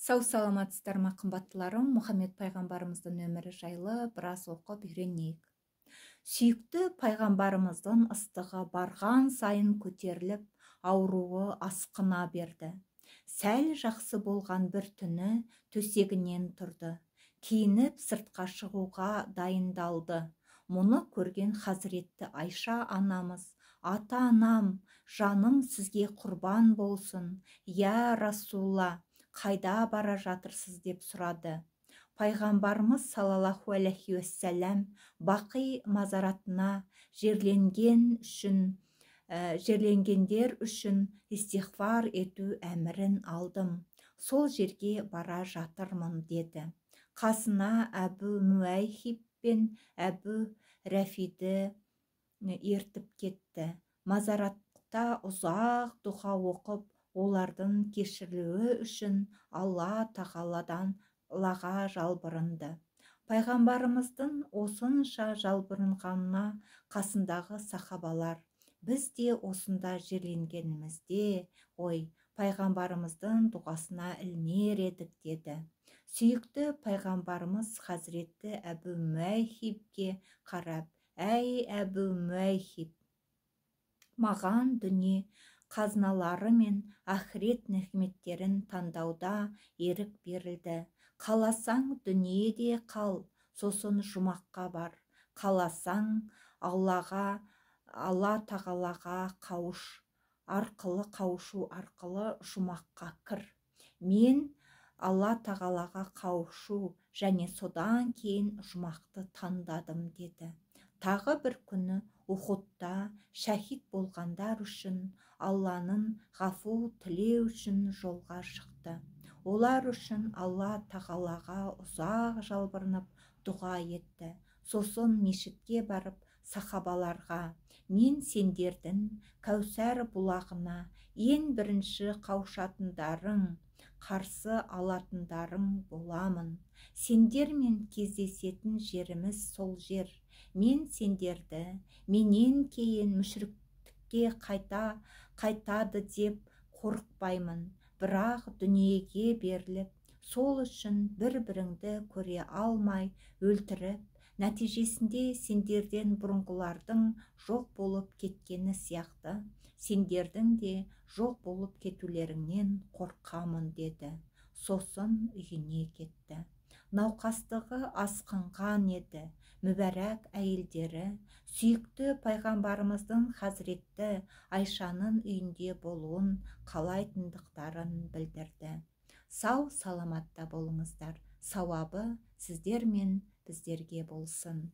Сау саламатсыздар ма, қымбаттыларым? Мұхаммед пайғамбарымыздың өмірі жайлы біраз оқып үйренейік. Сүйікті пайғамбарымыздың ыстығы барған сайын көтеріліп, ауруы асқына берді. Сәл жақсы болған бір түні төсегінен тұрды. Киініп сыртқа шығуға дайындалды. Мұны көрген хазіретті Айша анамыз: «Ата-анам, жаным сізге құрбан болсын, я Расулла, қайда бара жатырсыз?» деп сұрады. Пайғамбарымыз саллаллаху алейхи уассалам: «Бақи мазаратына жерленгендер үшін истиғфар ету әмірін алдым. Сол жерге бара жатырмын», – деді. Қасына Әбу Муайхиб пен Әбу Рәфиді ертіп кетті. Мазаратта ұзақ дұға оқып, олардың кешірілуі үшін Алла тағаладан лаға жалбарынды. Пайғамбарымыздың осынша жалбарынғанына қасындағы сахабалар: «Біз де осында жерленгенімізде ой, пайғамбарымыздың дұғасына ілінер едік», – деді. Сүйікті пайғамбарымыз хазіретті Әбу Муайхибке қарап: «Әй, Әбу Муайхиб, маған дүние қазыналары мен ақырет нығметтерін таңдауда ерік берілді. Қаласаң, дүниеде қал, сосын жұмаққа бар. Қаласаң, Алла тағалаға қауышу арқылы жұмаққа кір. Мен Алла тағалаға қауышу және содан кейін жұмақты таңдадым», – деді. Тағы бір күні Ухудта шәһид болғандар үшін Алланың ғафу тілеу үшін жолға шықты. Олар үшін Алла тағалаға ұзақ жалбарынып дұға етті. Сосын мешітке барып, сахабаларға: «Мен сендердің Кәусар бұлағына ең бірінші қауышатындарың, қарсы алатындарың боламын. Сендермен кездесетін жеріміз сол жер. Мен сендерді менен кейін мүшриктікке қайтады деп қорықпаймын. Бірақ дүниеге беріліп, сол үшін бір-біріңді көре алмай өлтіріп, нәтижесінде сендерден бұрынғылардың жоқ болып кеткені сияқты, сендердің де жоқ болып кетулеріңнен қорқамын», – деді. Сосын үйіне кетті. Науқастығы асқынған еді. Мүбәрак әйелдері сүйікті пайғамбарымыздың хазіретті Айшаның үйінде болуын қалайтындықтарын білдірді. Сау саламатта болыңыздар. Сауабы сіздер мен біздерге болсын.